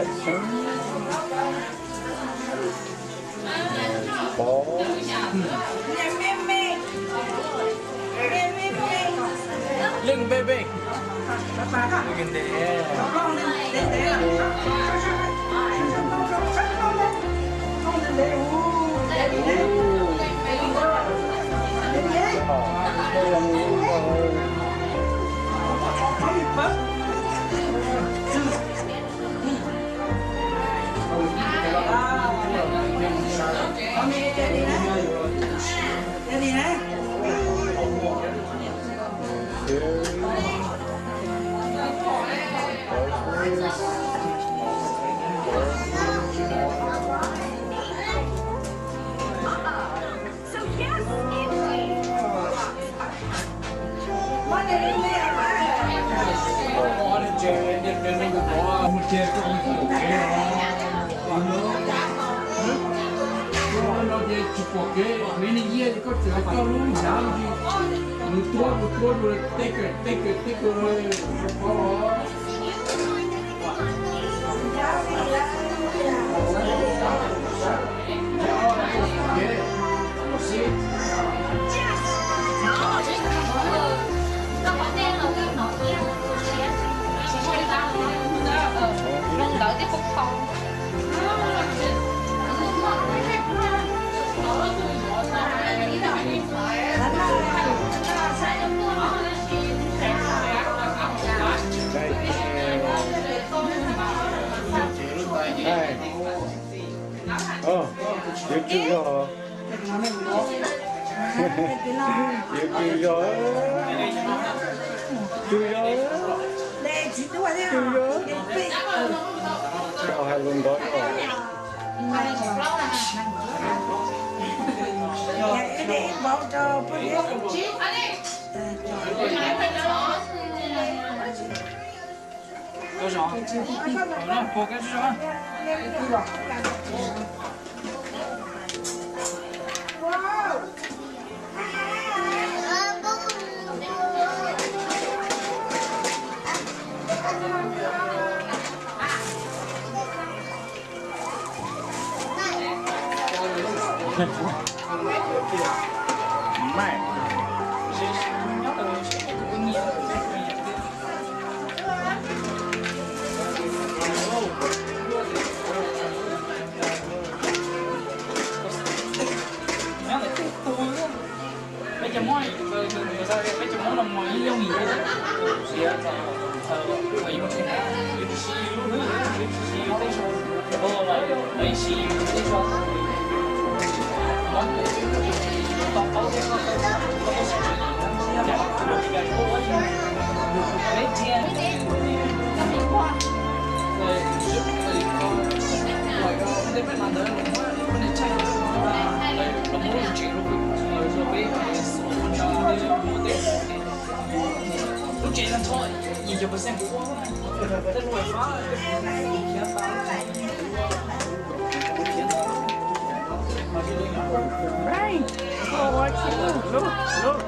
Ov. Leej npe npe. Leej npe. Yuav tsum yog, yuav tsum yog, tsum yog, tsum yog. Koj hais lus ntawd os. Right. Look, look, look.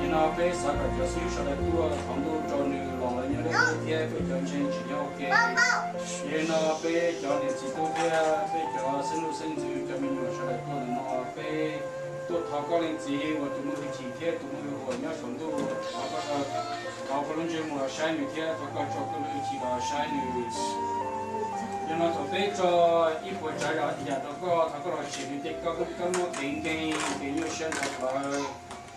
Nim no peb xav kom cov xib hwb sawv daws tuaj thov ntuj rau nws los lawv nyob deb thiab peb cov ntseeg tsis nyob ua ke. Yog li no peb cov niam txiv tub thiab peb cov xeeb leej xeeb ntxwv cov me nyuam sawv daws tuaj ntawm no, peb tuaj thov koj leej txiv uas tus muaj hwj chim thiab tus muaj hwj huam nyob saum ntuj, thov koj, thov koj lub ntsej muag los saib nws thiab thov koj tso koj lub hwj chim los saib nws. Yog no thaum peb tso ib puas tsav yam rau koj, thov koj los tshem nws tej kab mob kev nkeeg kev nyuaj siab ntxhov plawv.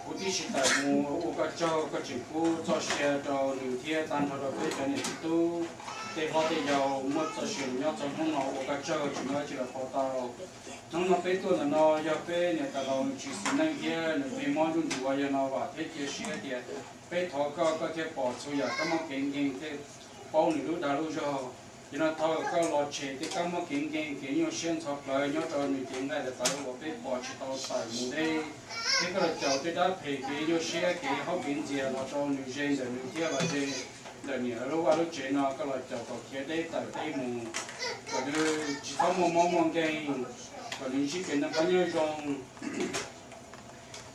Kuv tib si tawm mus ua koj tsaug, koj tseem pub txoj sia rau nws thiab tag nrho rau peb cov niam txiv tub tej hlob tej yau muaj txoj sia nyob txog hnub no, ua koj tsaug tsis muaj dab tsi los pauv tau. Hnub no peb tuaj ntawm no yog peb niam tais laus tsis xis neej thiab nws pheej mob nruj nruav, yog no vam thiab cia siab tias peb thov koj, koj thiaj pom txhua yam kab mob kev nkeeg thiab paub nws lub dag lub zog. Yog no thov koj los tshem tej kab mob kev nkeeg kev nyuaj siab ntxhov plawv nyob rau nws cev nqaij daim tawv uas peb pom tsis tau tawm mus deb, thiab koj los caum tej dab phem kev nyuaj siab kev haub kev ntxias los rau nws ze ntawm nws thiab los ze ntawm niam lub vaj lub tsev no, koj los caum kom khiav deb tawm deb mus, kom nws tsis txhob muaj mob muaj nkeeg, kom nws ntsib kev noj qab nyob zoo.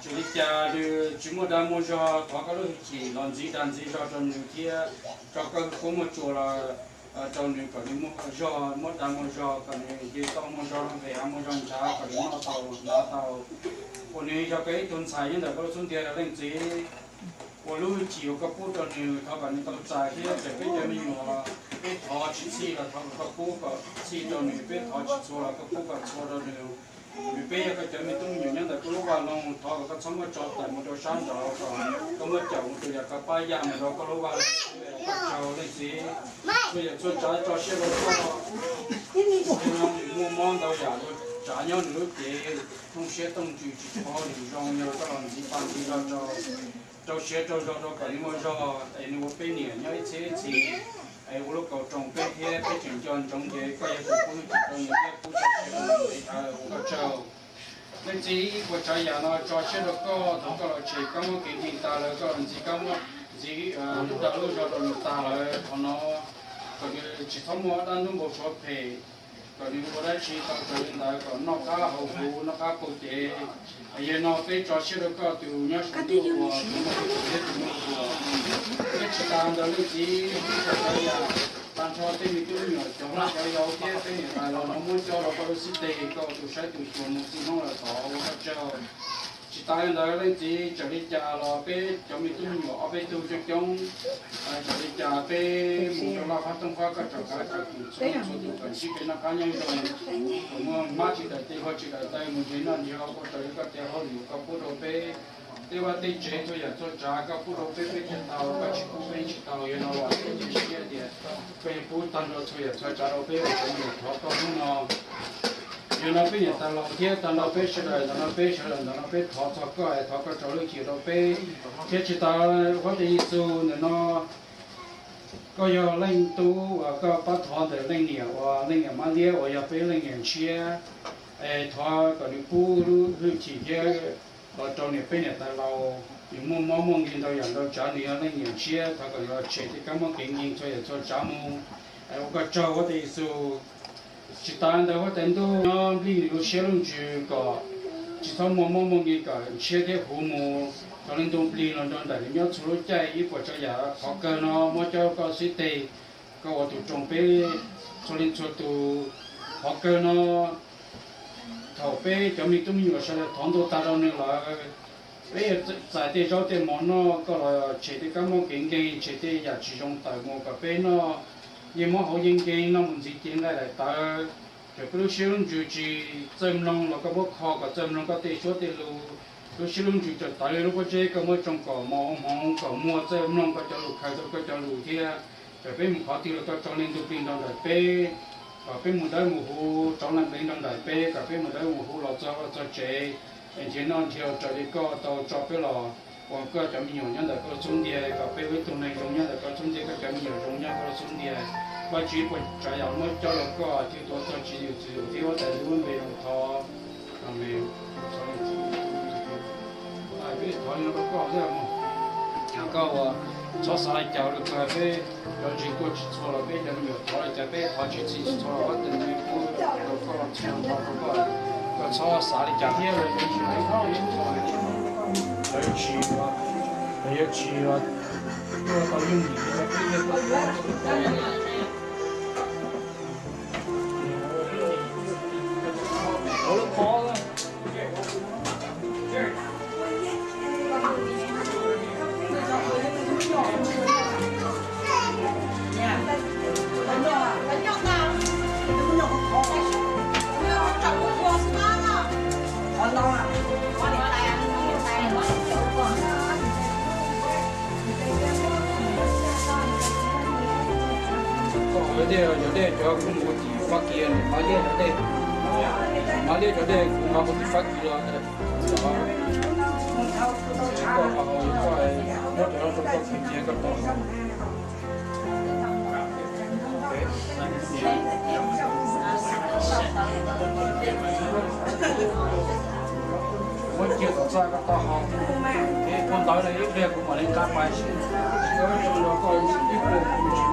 Tsis li cas nws tsis muaj dag muaj zog, thov koj lub hwj chim los ntxiv dag ntxiv zog rau nws thiab tso koj hwj kub muaj tsuas los rau nws kom nws muaj zog, muaj dag muaj zog, kom nws nce toj muaj zog, nqes av muaj zog ntshav, kom nws noj tau hnav tau. Uas nws yog koj ib tug ntxhais nyob ntawm koj lub xub ntiag leej txiv, uas lub hwj chim uas koj pub rau nws thov kom nws tau txais thiab txawm peb cov me nyuam peb thov tsis txhij los thov kom koj pub kom txhij rau nws, peb thov tsis txhua los koj pub kom txhua rau nws. Vim peb yog koj cov me tub me nyuam nyob ntawm koj lub vaj loog, thov kom koj txhob muab tso tawm mus rau sab nraud, kom koj muab caum mus rau yam koj pab yaj mus rau koj lub vaj loog. Ua tsaug leej txiv, txhua yam txhua tsav tso siab rau koj. Muaj mob ntau yam ua tsav nyob nws lub cev, tooj siab tooj ntsws tsis tshua nws zoo, yog koj los ntxiv pab ntxiv zog rau, rau siab rau zog rau kom nws muaj zog es nws ua peb niam nyob ib txhiab ib txhis, es ua lub kaus roos peb thiab peb tseem nco ntsoov tias koj yog tus pub hwj chim rau nws thiab pub txoj sia rau nws, ua koj tsaug. Leej txiv, ib puas tsav yam no tso siab rau koj, thov koj los tshem kab mob kev nkeeg tag lawm, koj los ntxiv kab mob, ntxiv lub dag lub zog rau nws tag lawm, qhov no kom nws tsis txhob muaj dab ntub npau suav phem, kom nws ua dab tsi tau raws li ntawd, kom noj qab haus huv, noj qab pauj cev. Yog no peb tso siab rau koj tus nyob saum ntuj uas tus muaj hwj chim thiab tus muaj hwj huam. Peb tsis tas ntawd leej txiv, ib puas tsav yam, tag nrho tej me tub me nyuam cov hlob cov yau thiab peb niam tais laus no muab coj rau koj lub xib teg, koj ua tus saib tus xyuas mus txij hnub lawm tod, ua koj tsaug. Tsis tas li ntawd leej txiv txawm li cas los peb cov me tub me nyuam ob peb tug coob coob, txawm li cas peb mus rau laj qab tooj qab koj tsom kav tsom kum txhua leej txhua tus kom ntsib kev noj qab nyob zoo, kom muaj hmab tsis tawm tes, hlua tsis tawm taw, mus nrhiav noj nrhiav haus ua raws li koj tej hauj lwm koj pub rau peb. Tej vaj tej tsev txhua yam txhua tsav koj pub rau peb peb thiaj tau, koj tsis pub peb tsis tau. Yog no los peb cia siab tias koj yuav pub tag nrho txhua yam txhua tsav rau peb ua cov me nyuam thov koj hnub no. Yog no peb niam tais laus thiab tag nrho peb sawv daws ntawm no, peb sawv daws ntawm no peb thov txog koj es thov koj tso lub cim rau peb, thiab tsis tas huab tais Yexus ntawm no, koj yog leej tub uas koj pab thov ntawm leej niam uas leej niam Mab Liab uas yog peb leej niam ntshiab, es thov kom nws pub lub hwj chim thiab los rau niam peb niam tais laus, nws muaj mob muaj nkeeg ntau yam ntau tsav, nws yog leej niam ntshiab, thov kom nws los tshem tej kab mob kev nkeeg txhua yam txhua tsav mus. Es ua koj tsaug huab tais Yexus. Tsis tas ntawd huab tais ntuj nyob nplij nws lub siab lub ntsws kom tsis txhob muaj mob muaj nkeeg kom ntshiab thiab huv mus. Thaum leej ntuj plig los nrog nraim nws nyob txhua lub caij ib puas tsav yam qhov kawg no muab coj koj xib teg, koj ua tus roos peb txhua leej txhua tus. Qhov kawg no thaum peb cov me tub me nyuam sawv daws thov ntuj tag rau nws lawm, peb yuav txais tej zaub tej mov noj, koj los tshem tej kab mob kev nkeeg, tshem tej yam tsis zoo tawm mus kom peb noj yeej mob hauv yeej nkeeg, noj mus ntxiv cev nqaij daim tawv. Txawm peb lub siab lub ntsws tsis txawj mloog los koj muab kho kom txawj mloog koj tej suab tej lus. Lub siab lub ntsws txawm tawv li lub pob zeb koj muab tsoo kom mos ua hmoov, kom muag txawj mloog koj cov lus, khaws tau koj cov lus thiab. Txawm peb mus qhov twg los koj tso leej ntuj plig nrog nraim peb, kom peb mus dawb mus huv rov leej pleev nrog nraim peb, kom peb mus dawb mus huv los txog vaj txog tsev, es nrhiav noj nrhiav haus raws li koj tau tso peb los ua koj cov me nyuam nyob ntawm koj lub xub ntiag, kom peb ua ib tug neeg zoo nyob ntawm koj lub xub ntiag, koj cov me nyuam zoo nyob koj lub xub ntiag. Vajtswv puas tsav yam muab coj los koj thiaj tuav txog tsis yus txwm thiab huab tais ntuj npe zoo thov. Amees. Peb thov li no rau koj thiab mog, koj ua txhob xav li cas rau koj, peb cov ntseeg tuaj tsis txhua los peb cov me nyuam thov li cas peb thov tsis txhij tsis txhua los huab tais ntuj pub rau koj txhua rau koj, koj txhob xav li cas thiab los yuav tsis, los yuav tsis, los yuav tsis tuaj tau yooj yim li peb thiab. Koj ua dej, cov dej cov kuv mus tim Fab Kis, Mab Liab cov dej, Mab Liab cov dej kuv nqa mus tim Fab Kis los. Koj nqa hauv koj, muab cov no rau koj kwv cia koj tau. Muab cia kom txog koj tau haus, es koj ntawd lawm ib pliag kuv mam li nqa pais. Koj zoo nrog koj ib pliag kuv tsis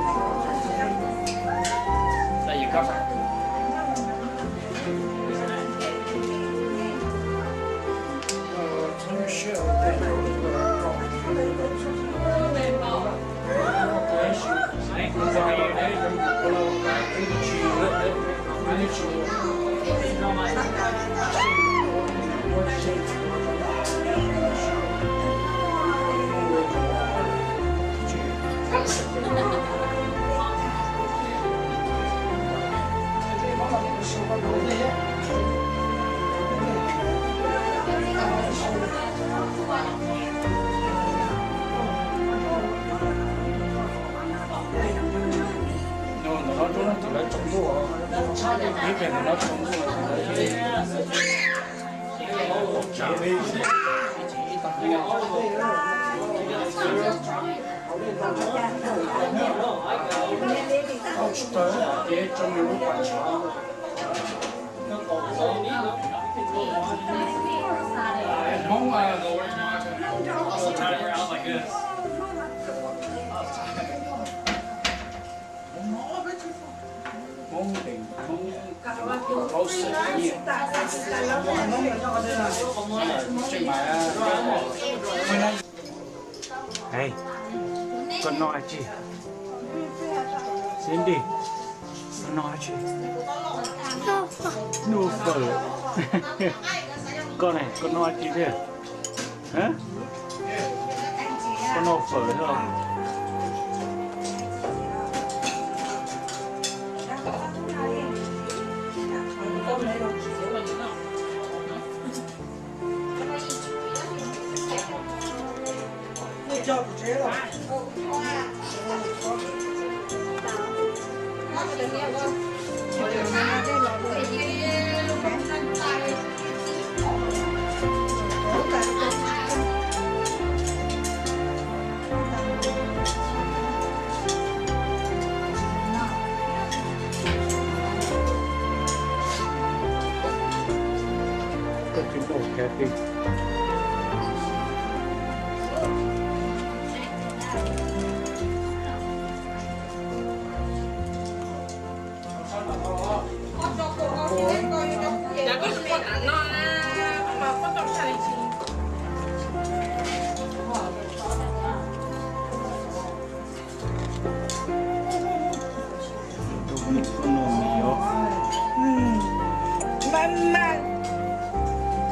Ntawm no rau leej twg lawv tsaus ntuj, ib pliag ntawm no tsaus ntuj. Hmoob, Hmoob, Hmoob. Koj noj dab tsi? Cindy, koj noj dab tsi? Noj fawm. Koj ne, koj noj dab tsi thiab? Hab, koj noj fawm os. Mas mas,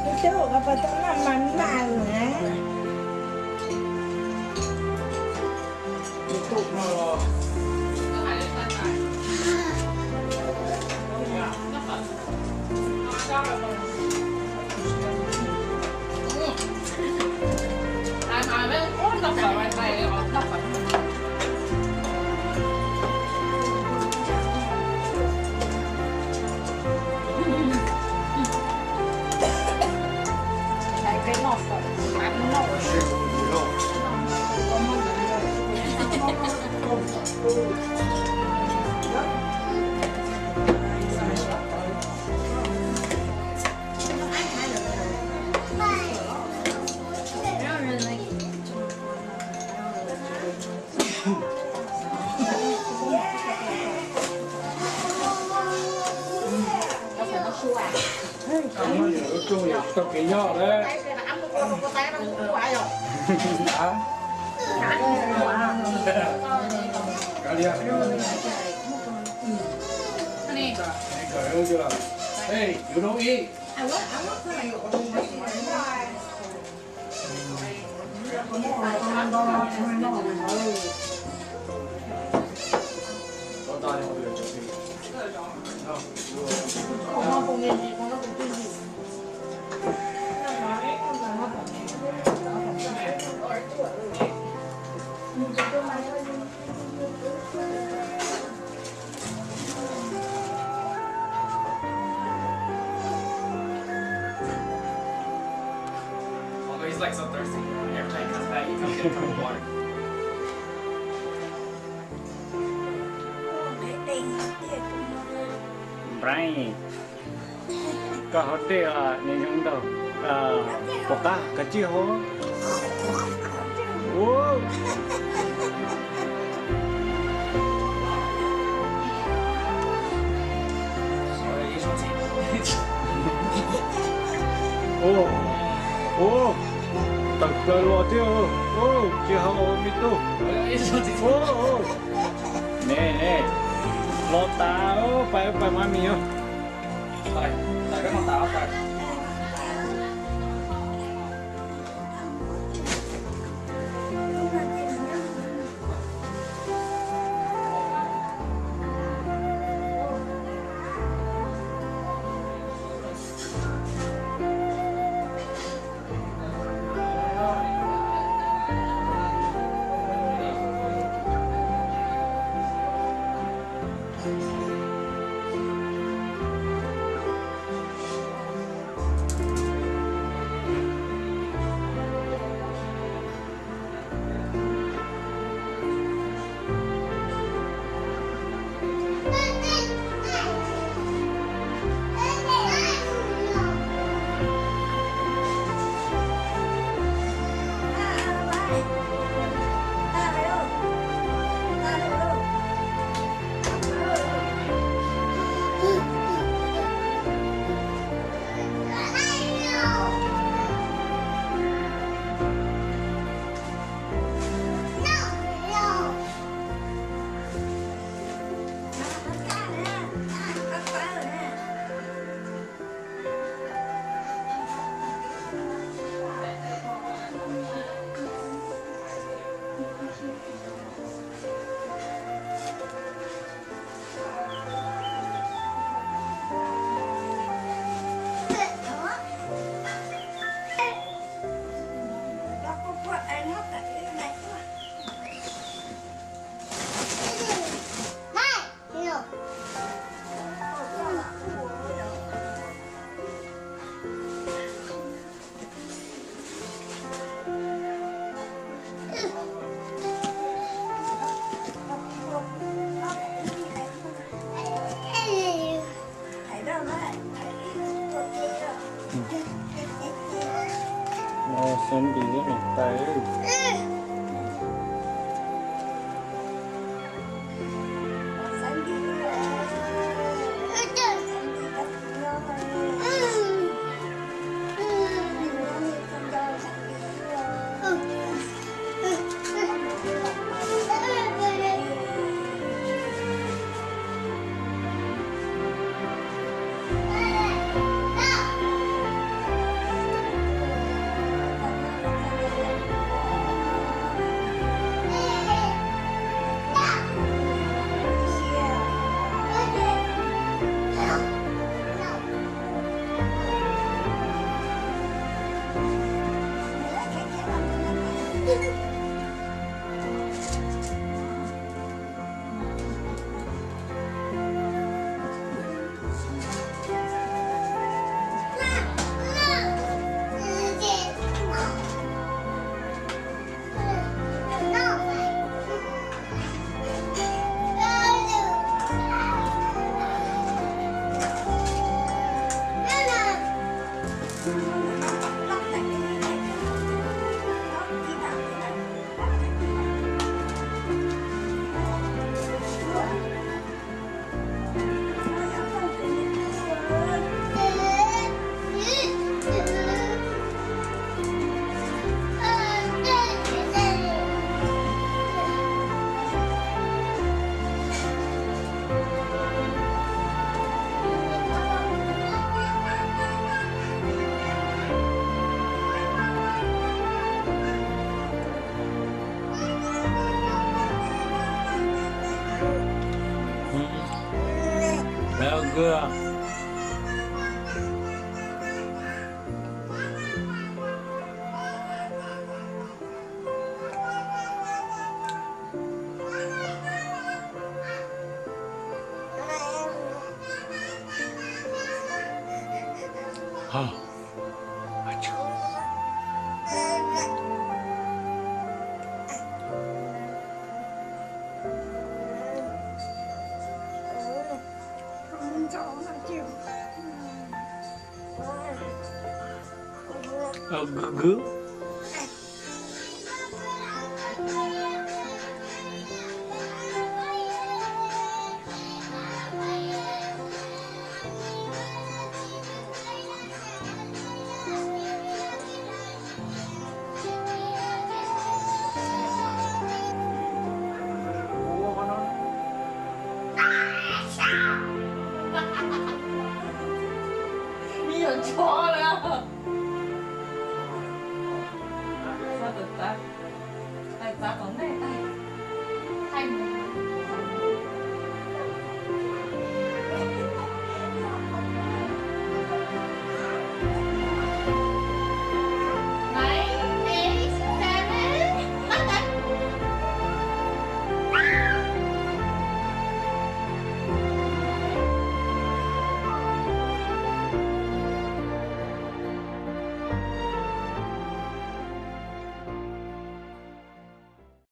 tus teb hauv qab pas tau noj mas mas na. Tau kev nyob lawm. Hey, you don't eat. Although he's, like, so thirsty, every time he comes back, he comes get a cup of water. Brian, koj haus dej os, nws zoo nraug. Puas qab, koj cia haus. Ua, ua, tawm plaws los thiab. Tsis haus me tub. Ne, ne, los tas, pais, pais mas mis os. Sandy niam tais.